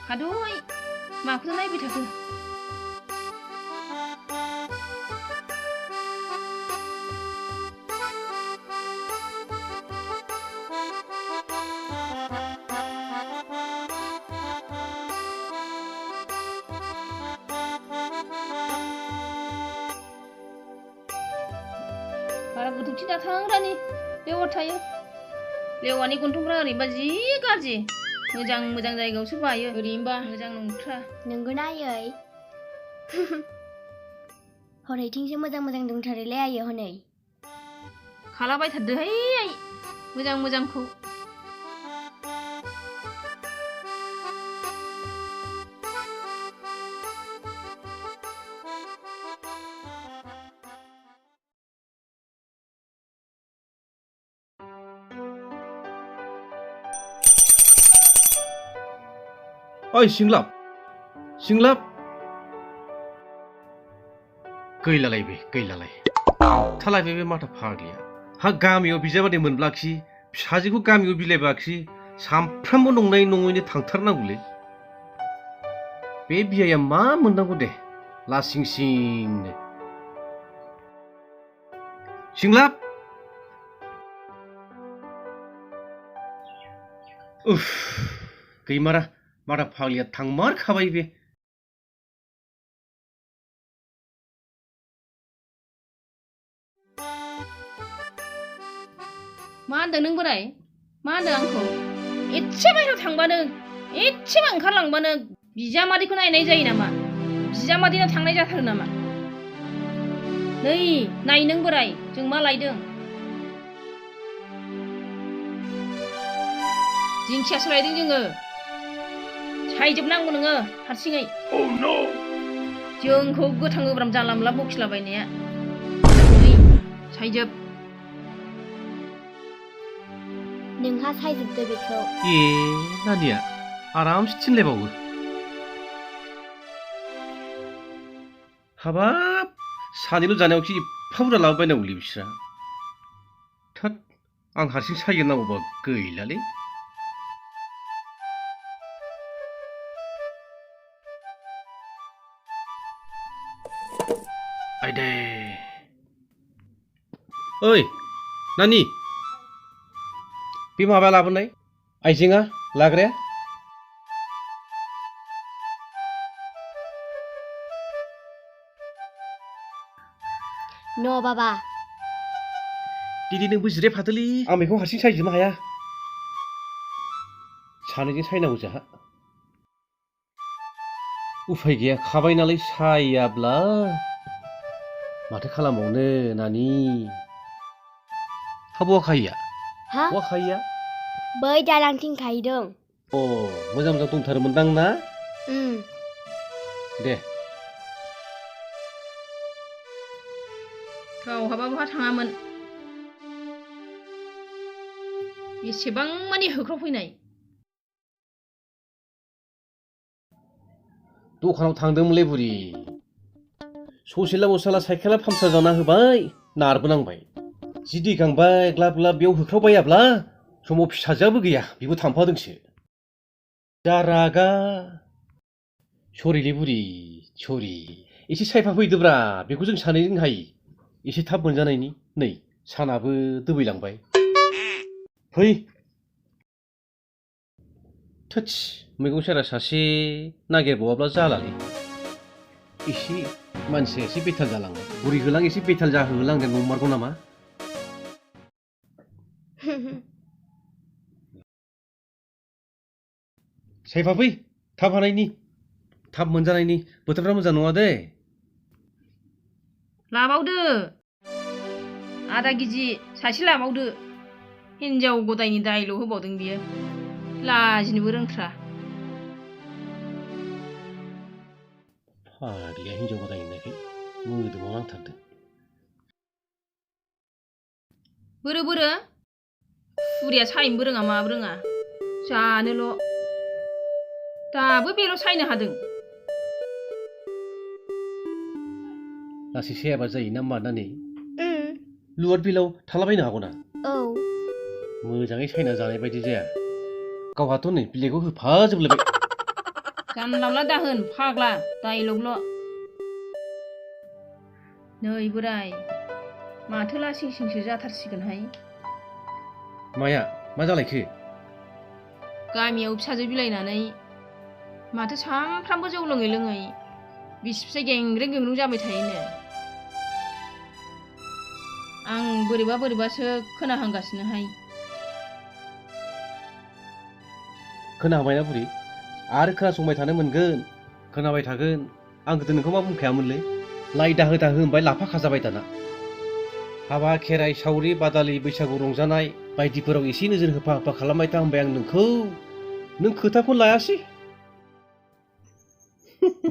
हादय माखौथो नायबाय थाखो बारा गोथौथि दाथां रानि लेवार थायो लेवारनि गन्थंफ्रा ओरैबा जि गाज्रि मोजां मोजां जायगायावसो बायो ओरैनोबा मोजां नंथ्रा नंगौना आयै हरैथिंसो मोजां मोजां दंथारोलै आयै हनै खालाबायथारदोहाय आइ मोजां मोजांखौ ओइ सिंलाब सिंलाब गैलालाय बे गैलालाय थालायबाय बे माथा फाग्लिया हा गामियाव बिजामादै मोनब्लाखि फिसाजोखौ गामियाव बिलाइबाखि सामफ्रामबो नंनाय नङैनो थांथारनांगौलै बे बियाया मा मोननांगौ दे लासिं सिंनो सिंलाब उफ गैमारा माथा फाग्लिया थांमारखाबाय बे मा होनदों नों बोराय मा होनदों आंखौ एसे बायह्रायाव थांबानो एसेबा ओंखारलांबानो बिजामादैखौ नायनाय जायो नामा बिजामादैनाव थांनाय जाथारो नामा नै नाय नों बोराय जों मा लायदों दिंखियासो लायदों जोङो सायजोबनांगौ नोङो हारसिङै जोंखौ गोथां गोब्राम जानला मोनला बखिलाबायनाया नै सायजोब नोंहा सायजोबदो बेखौ ए नानिया आरामसे थिनलायबावो हाबाब सानैल' जानायावखि एफा बुरजा लाबोबायनांगौलै बिस्रा थोद आं हारसिं सायग्रोनांगौबा गैलालै आयदे ओइ नानि बे माबाया लाबोनाय आइजेंआ लाग्राया न' बाबा दिनै नोंबो जिरायफादोलै आं बेखौ हारसिं सायजोबनो हाया सानैजों सायनांगौ जोंहा उफाय गैया खाबाय नालाय सायाब्ला माथो खालामबावनो नानि हा बहा खायैया हा बहा खायैया बै दालांथिं खाहैदों अ मोजां मोजां दंथारोमोनदां ना दे गावहाबा बहा थाङामोन बेसेबां मानि होख्रावफैनाय दखानाव थांदोंमोनलै बुरि ससेला मसेला साइकेला पामसार जाना होबाय नारबोनांबाय जि दैखांबाय ग्लाब ग्लाब बेयाव होख्रावबायाब्ला समाव फिसाजोआबो गैया बेबो थांफादोंसो जा रागा सरिलै बुरि सरि एसे सायफा फैदोब्रा बेखौ जों सानैजों हायो एसे थाब मोनजानायनि नै सानाबो दोबैलांबाय फै थोस मैगं सेरा सासे नागिरबावाब्ला जालालै एसे मानसिया एसे बेथाल जालाङो बुरि होलां एसे बेथाल जाहोलांदों नंमारगौ नामा सायफा फै थाब हानायनि थाब मोनजानायनि बोथोरफ्रा मोजां नङा दे लाबावदो आधा केजि सासे लाबावदो हिनजाव गदायनि दायल' होबावदों बियो लाजिनोबो रोंथ्रा फाग्लिया हिनजाव गदाय होननायखाय मोदोमाव नांथारदों बोरो बोरो बुरिया सायनोबो रोङा माबो रोङा जानोल' दाबो बेल' सायनो हादों लासै सायाबा जायो ना मानानै लुवार बिलाव थालाबायनो हागौना औ मोजाङै सायना जानाय बायदि जाया गावहाथ' नै बिलाइखौ होफाजोबलायबाय जानला दाहोन फाग्ला दाइलगल' नै बोराय माथो लासिं सिंसो जाथारसिगोनहाय माया मा जालायखो गामियाव फिसाजो बिलाइनानै माथो सामफ्रामबो जौ लोङै लोङै बिसि फिसाय गेंग्रें गेंग्रुं जाबाय थायोनो आं बोरैबासो खोनाहांगासिनोहाय खोनाबायना बुरि आरो खोनासंबाय थानो मोनगोन खोनाबाय थागोन आं गोदो नोंखौ मा बुंखायामोनलै लाइ दाहो होनबाय लाफा खाजाबाय दाना हाबा खेराइ सावरि बादालि बैसागु रंजानाय बायदिफोराव एसे नोजोर होफा खालामबाय था होनबाय आं नोंखौ नों खोथाखौ लायासै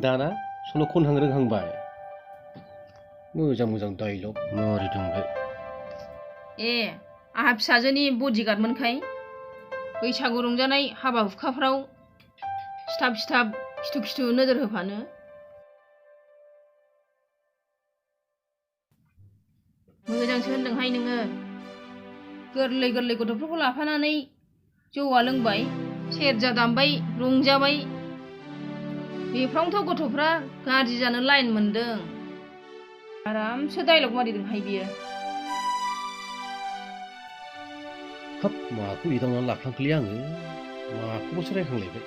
दाना सल' खनहां रोंहांबाय मोजां दाइलग मारिदों बे ए आहा फिसाजोनि बडिगार्डमोनखाय बैसागु रंजानाय हाबा हुखाफ्राव सिथाब खिथु नोजोर होफानो मोजांसो होनदोंहाय नोङो गोरलै गथ'फोरखौ लाफानानै जौआ लोंबाय सेरजा दामबाय रंजाबाय बेफ्रावनोथ' गथ'फ्रा गाज्रि जानो लाइन मोनदों आरामसो दाइलग मारिदोंहाय बियो हाब माखौ एदावनानै लाफ्लांखोलै आङो माखौबासो रायखांलायबाय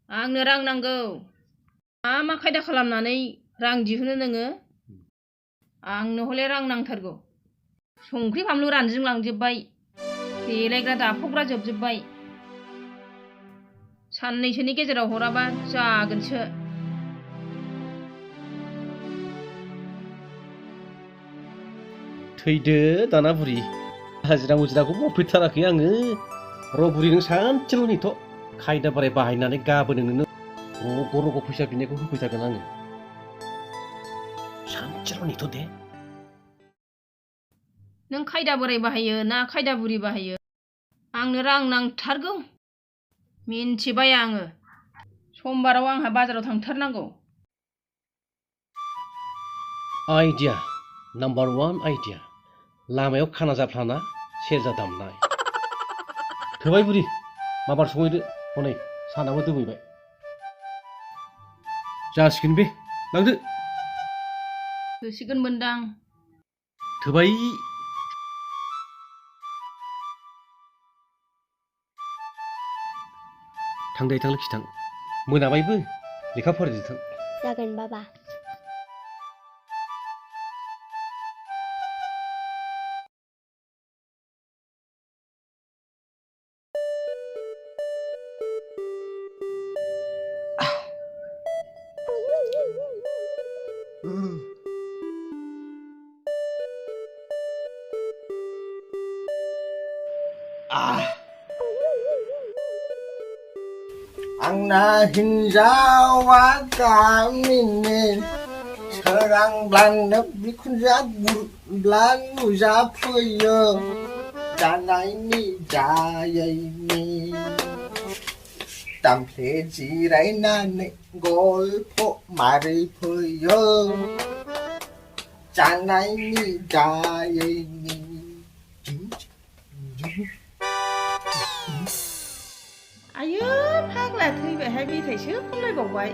आंनो रां नांगौ मा खायदा खालामनानै रां दिहुनो नोङो आंनो हले रां नांथारगौ संख्रि फानलु रानज्रिंलांजोब्बाय देलायग्रा दाफबग्रा जोबजोब्बाय साननैसोनि गेजेराव हराबा जागोनसो थैदो दाना बुरि हाजिरा मुजिराखौ मावफैथाराखै आङो र' बुरि नों सानसेल' नेथ' खायदा बाराय बाहायनानै गाबोनो नोंनो रग' फैसा बिनायखौ होफैथारगोन आङो सानसेल' नेथ' दे नों खायदा बोराय बाहायो ना खायदा बुरि बाहायो आंनो रां नांथारगौ मिन्थिबाय आङो समबाराव आंहा बाजाराव थांथारनांगौ आइडिया नाम्बार 1 आइडिया लामायाव खाना जाफ्लाना सेरजा दामनाय थोबाय बुरि माबार संहैदो हनै सानाबो दोबैबाय जासिगोन बे लांदो थोसिगोन मोनदां थोबाय थांदे थां लोखि थां मोनाबायबो लेखा फरायदो थां जागोन बाबा आंना हिन्जावा गामिनि सोरांब्लानो बिखुनजोआ गुरब्ला नुजाफैयो जानायनि जायैनि दामफ्ले जिरायनानै गल्फ मारै फैयो जानायनि जायैनि आयो फाग्ला थैबायहाय मेथाइसो खनलायबावबाय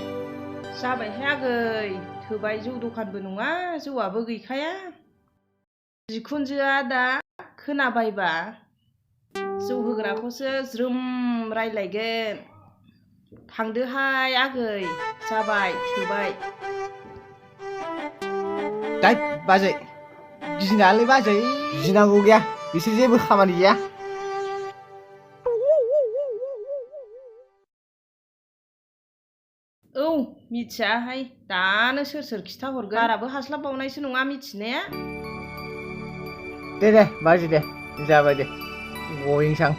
जाबायहाय आगै थोबाय जौ दखानबो नङा जौआबो गैखाया बिखुनजोआ दा खोनाबायबा जौ होग्राखौसो ज्रोम रायलायगोन थांदोहाय आगै जाबाय थोबाय दाय बाजै गिनाङालै बाजै गिनांगौ गैया बिसोर जेबो खामानि गैया औ मिथियाहाय दानो सोर खिथाहरगोन बाराबो हास्लाबबावनायसो नङा मिथिनाया दे बाजै दे जाबाय दे गयेंसां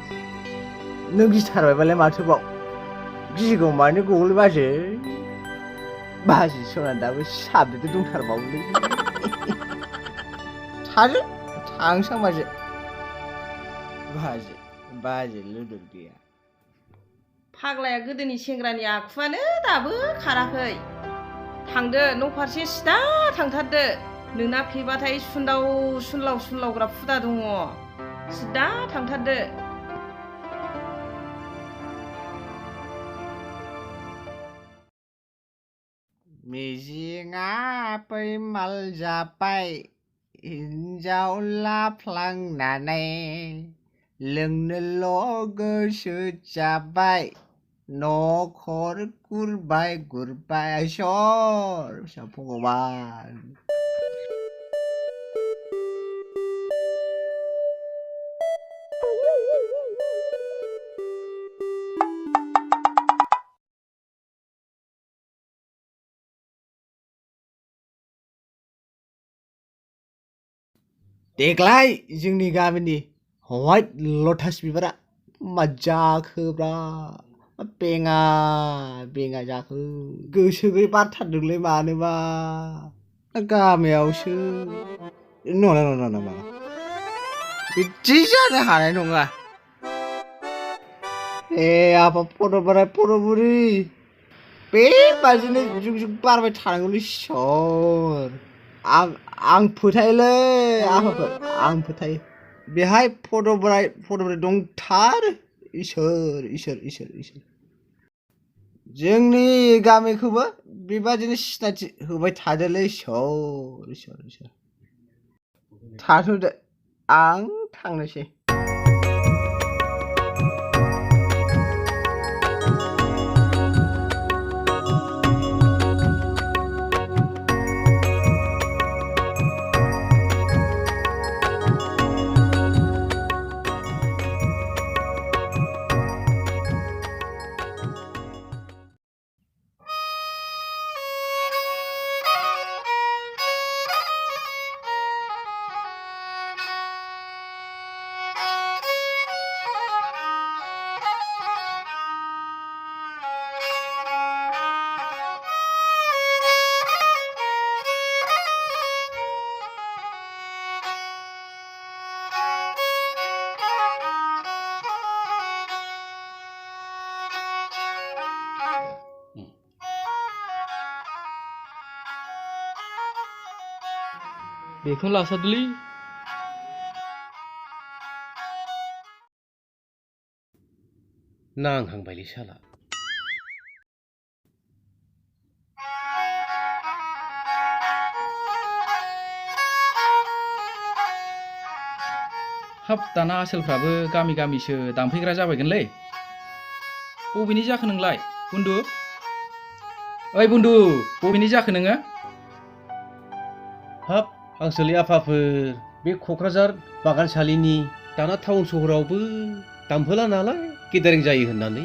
नों गिथारबायबालाय माथोबाव गिगौ मानो गौलै बाजै सना दाबो साबदेदो दंथारबावोलै थांसां बाजै लोदोर गैया फाग्लाया गोदोनि सेंग्रानि आखुआनो दाबो खाराखै थांदो न' फारसे सिदा थांथारदो नोंना फेबाथाय सुनलावग्रा हुदा दङ सिदा थांथारदो मिजिङा पैमाल जाबाय हिन्जाव लाफ्लांनानै लोंनोल' गोसो जाबाय न'खर गुरबाय सर भगबान देग्लाय जोंनि गामिनि व्हाइट लटास बिबारा मा जाखोब्रा बेङा जाखो गोसो गैयै बारथारदोंलै मानोबा गामियावसो नङा बिदि जानो हानाय नङा आफा फट' बोराय फट' बुरि बेबादिनो जुग बारबाय थानांगौलै सर आं फोथायोलै आफाफोर आं फोथायो बेहाय फट' बोराय दंथारो इसोर जोंनि गामिखौबो बेबादिनो सिनायथि होबाय थादोलै इसोर थाथ'दो आं थांनोसै बेखौनो लासारदोलै नांहांबायलै साला हाब दाना आसोलफ्राबो गामि गामिसो दामफैग्रा जाबायगोनलै बबेनि जाखो नोंलाय बुन्दु ओइ बुन्दु बबेनि जाखो नोङो हाब आंसोलै आफाफोर बे क'क्राझार बागानसालिनि दाना टाउन सहरावबो दामफोला नालाय गेदारिं जायो होननानै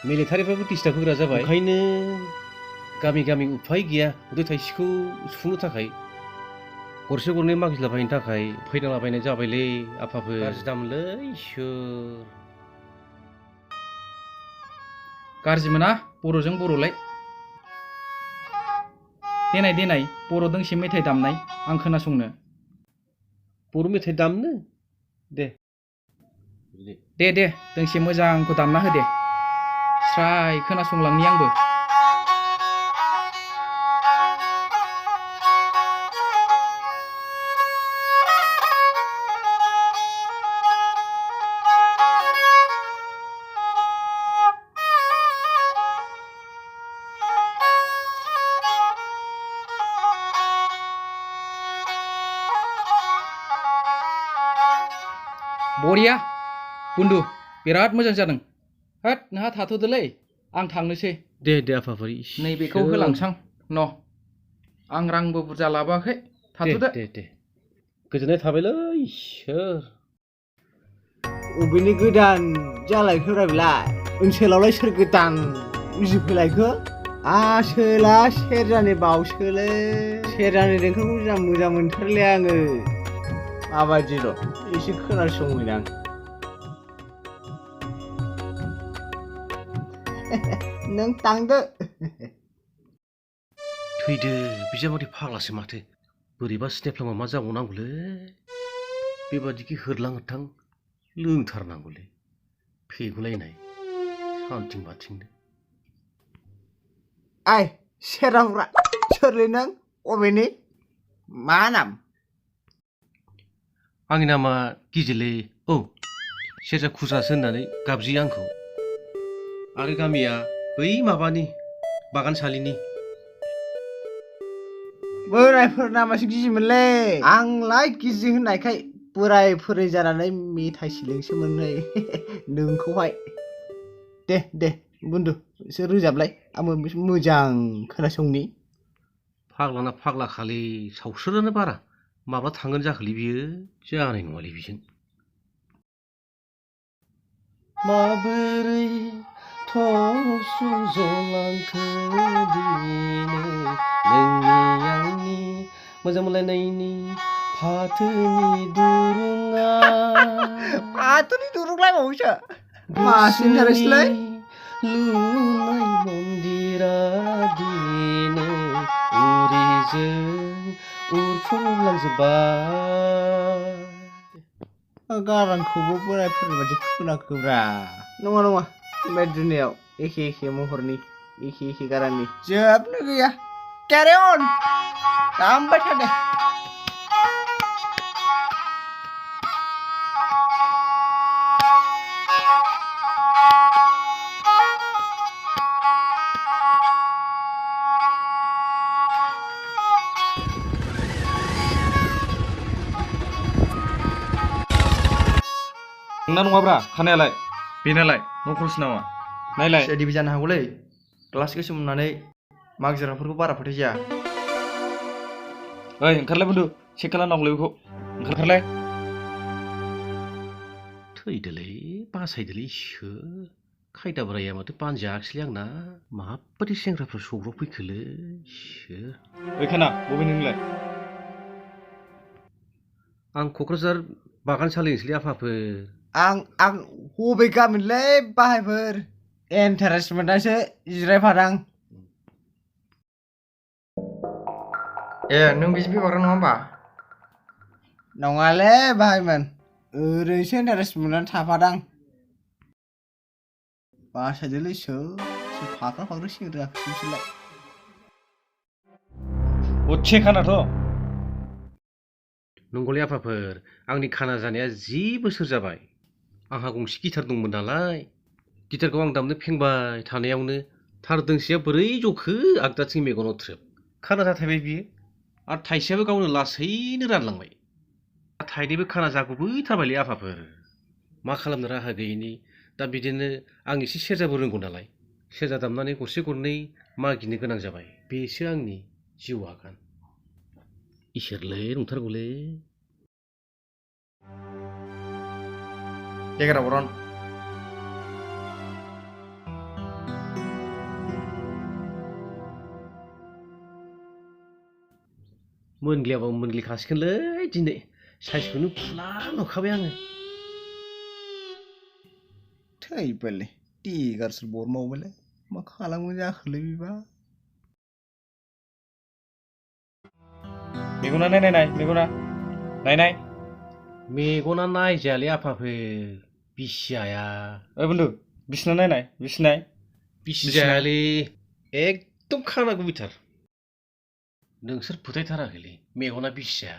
मिलिटारिफ्राबो डिस्टार्ब होग्रा जाबाय ओंखायनो गामि उफाय गैया उदै थाइसेखौ सुफुंनो थाखाय गरसे गरनै मागिलाबायनो थाखाय फैनांलाबायनाय जाबायलै आफाफोर गाज्रि दामलै इसोर गाज्रि मोना बर'जों बर'लाय देनाय बर' दोंसे मेथाइ दामनाय आं खोनासंनो बर' मेथाइ दामनो दे दोंसे मोजांखौ दामना हो दे स्राय खोनासंलांनि आंबो बरिया बुन्दु बिराद मोजां जादों होद नोंहा थाथ'दोलै आं थांनोसै दे आफाफोर नैबेखौ होलांसां न' आं रांबो बुरजा लाबोआखै थाथ'दो दे गोजोननाय थाबायलै इसोर अबेनि गोदान जालायखोब्रा बेलाय ओनसोलावलाय सोर गोदान उजिफैलायखो आसोला सेरजानि बावसोलै सेरजानि देंखोखौ जा मोजां मोनथारलै आङो माबायदिल' एसे खोनासंहैनां नों थांदो थैदो बिजामादै फाग्लासो माथो बोरैबा सिनायफ्लांबा मा जाबावनांगौलै बेबादिखि होरलां होथां लोंथारनांगौलै फेगुलायनाय सानथिं बाथिंनो आइ सेरजा हुग्रा सोरलै नों अबेनि मा नाम आंनि नामा गिजिलै औ सेरजा खुस्रासो होननानै गाबज्रियो आंखौ आरो गामिया बै माबानि बागानसालिनि बोरायफोरना मासे गिजिमोनलै आंलाय गिजि होननायखाय बोराय जानानै मेथाइ सिलिंसो मोननै नोंखौहाय दे बुन्दु एसे रोजाबलाय आंबो मोजां खोनासंनि फाग्लाना फाग्ला खालि सावस्रोनानो बारा माब्ला थांगोन जाखोलै बियो जानाय नङालै बिजों माबोरै सुजलांखो दिनै नोंनि आंनि मोजां मोनलायनायनि फाथोनि दुरुङा फाथोनि दुरुंलायबावोसो मासि इन्टारेस्टलै लुनाय मन्दिरा दिनै उरिजों उरफुंलांजोब्बाय गारांखौबो बोरायफोरनि बादि खोनाखोब्रा नङा बे दुनियाव एखे महरनि एखे गारांनि जोबनो गैया केरि अन दामबाय था दे नोंना नङाब्रा खानायालाय बेनालाय नखलसो नामा नायलाय सिआइडिबो जानो हागौलै ग्लास गोसोम होननानै मागजिराफोरखौ बारा फोथायजाया ओइ ओंखारलाय बुन्दु चेक खालामनांगौलै बेखौ ओंखारलाय थैदोलै बासायदोलै इसोर खायदा बोराया माथो बानजायाखिसैलै आंना माबायदि सेंग्राफ्रा सौग्राव फैखोलै इसोर ओइ खाना बबे नोंलाय आं क'क्राझार बागानसालिनिसोलै आफाफोर आं हबे गामिलै बाहायफोर इन्टारेस्ट मोननासो जिरायफादां ए नों बिजि फैबाग्रा नङा होमबा नङालै बाहायमोन ओरैसो इन्टारेस्ट मोननानै थाफादां बासायदोलै सोर फाग्रा सेंग्रा बिसोरलाय अदसे खानाथ' नंगौलै आफाफोर आंनि खाना जानाया 10 बोसोर जाबाय आंहा गंसे गिटार दंमोन नालाय गिटारखौ आं दामनो फेंबाय थानायावनो थार दोंसेया बोरै जखो आगदाथिं मेगनाव थ्रोब खाना जाथायबाय बियो आरो थाइसेयाबो गावनो लासैनो रानलांबाय थाइनैबो खाना जागुबैथारबायलै आफाफोर मा खालामनो राहा गैयिनि दा बिदिनो आं एसे सेरजाबो रोंगौ नालाय सेरजा दामनानै गरसे गरनै मागिनो गोनां जाबाय बेसो आंनि जिउ आगान इसोरलै नंथारगौलै देग्रा बरन मोनग्लियाबाबो मोनग्लिखासिगोनलै दिनै साइजखौनो फुला नुखाबाय आङो थैबायलै देगारसो बरमावबायलै मा खालामगोन जाखोलै बेबा मेगना नाय मेगना नाय मेगना नायजायालै आफाफोर बिसियाया ओइ बुन्दु बिसिना नाय बिसिनाय बिसिजायालै एकदम खाना गुबैथार नोंसोर फोथायथाराखैलै मेगना बिसिया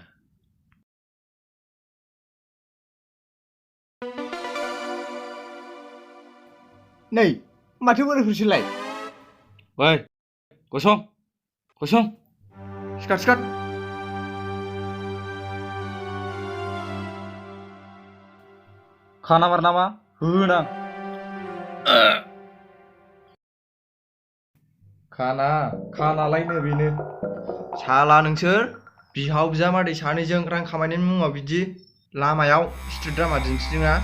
नै माथो बोरायफोरसोलाय ओइ गसं सिखार खाना मार नामा होनां खानालायनो बेनो साला नोंसोर बिहाव बिजामादै सानैजों रां खामायनायनि मुङाव बिदि लामायाव स्ट्रिट ड्रामा दिन्थिदोंना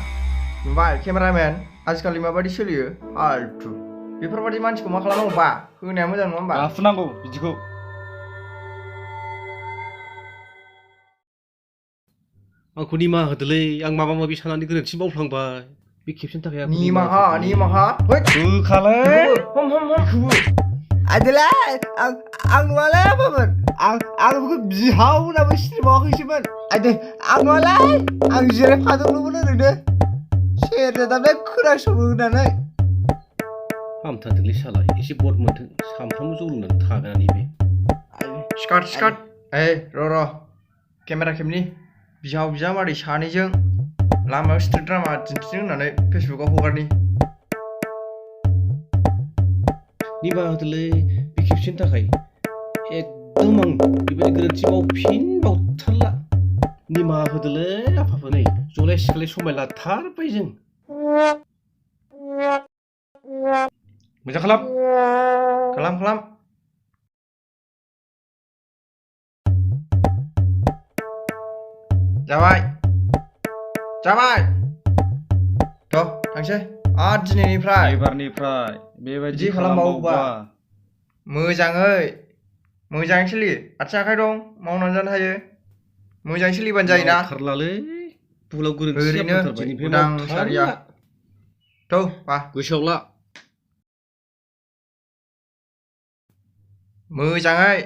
नुबाय केमेरामेन आजिखालि माबायदि सोलियो फाल्थु बेफोरबायदि मानसिखौ मा खालामनांगौ बा होनाया मोजां नङा होमबा गाफुनांगौ बिदिखौ आंखौ निमाहा होदोलै आं माबा माबि साननानै गोरोन्थि मावफ्लांबाय बे खेबसेनि थाखाय आंखौ निमाहा होखालै हम आदैलाय आं नुवालै बाबोर आं बेखौ बिहाव होनाबो सिनायबावाखैसोमोन आदै आं नुवालै आं जिरायफादोंमोन ओरैनो सेरजा दामनाय खोनासंनो होननानै हामथारदोंलै साला एसे बद मोनथों सामफ्रामबो जौ लोंनानै थागानानै बे सिखार ओइ र' केमेरा खेबनि बिहाव बिजामादै सानैजों लामायाव स्ट्रिट ड्रामा दिन्थिदों होननानै फेसबुकाव हगारनि निमाहा होदोलै बे खेबसेनि थाखाय एकदम आं बेबायदि गोरोन्थि मावफिनबावथारला निमाहा होदोलै आफाफोर नै जलाय सिखालाय समाय लाथारबाय जों मोजां खालाम खालाम जाबाय थ' थांसै आरो दिनैनिफ्राय एबारनिफ्राय बेबायदि बिदि खालामबावोबा मोजाङै सोलि आथिं आखाइ दं मावनानै जानो हायो मोजाङै सोलिबानो जायोना मावथारलालै बुलाव गोरोन्थि ओरैनो जाथारबाय दिनैनिफ्राय उदां मावथारला। सारिया थ' बा गोसोआव ला मोजाङै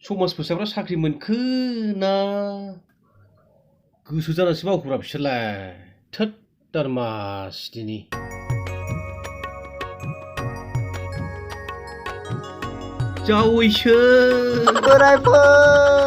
समाज फोसाबग्रा साख्रि मोनखो ना गोसो जानासो मावखोब्रा बिसोरलाय थोद दारमासिदिनि जावैसो बोरायफोर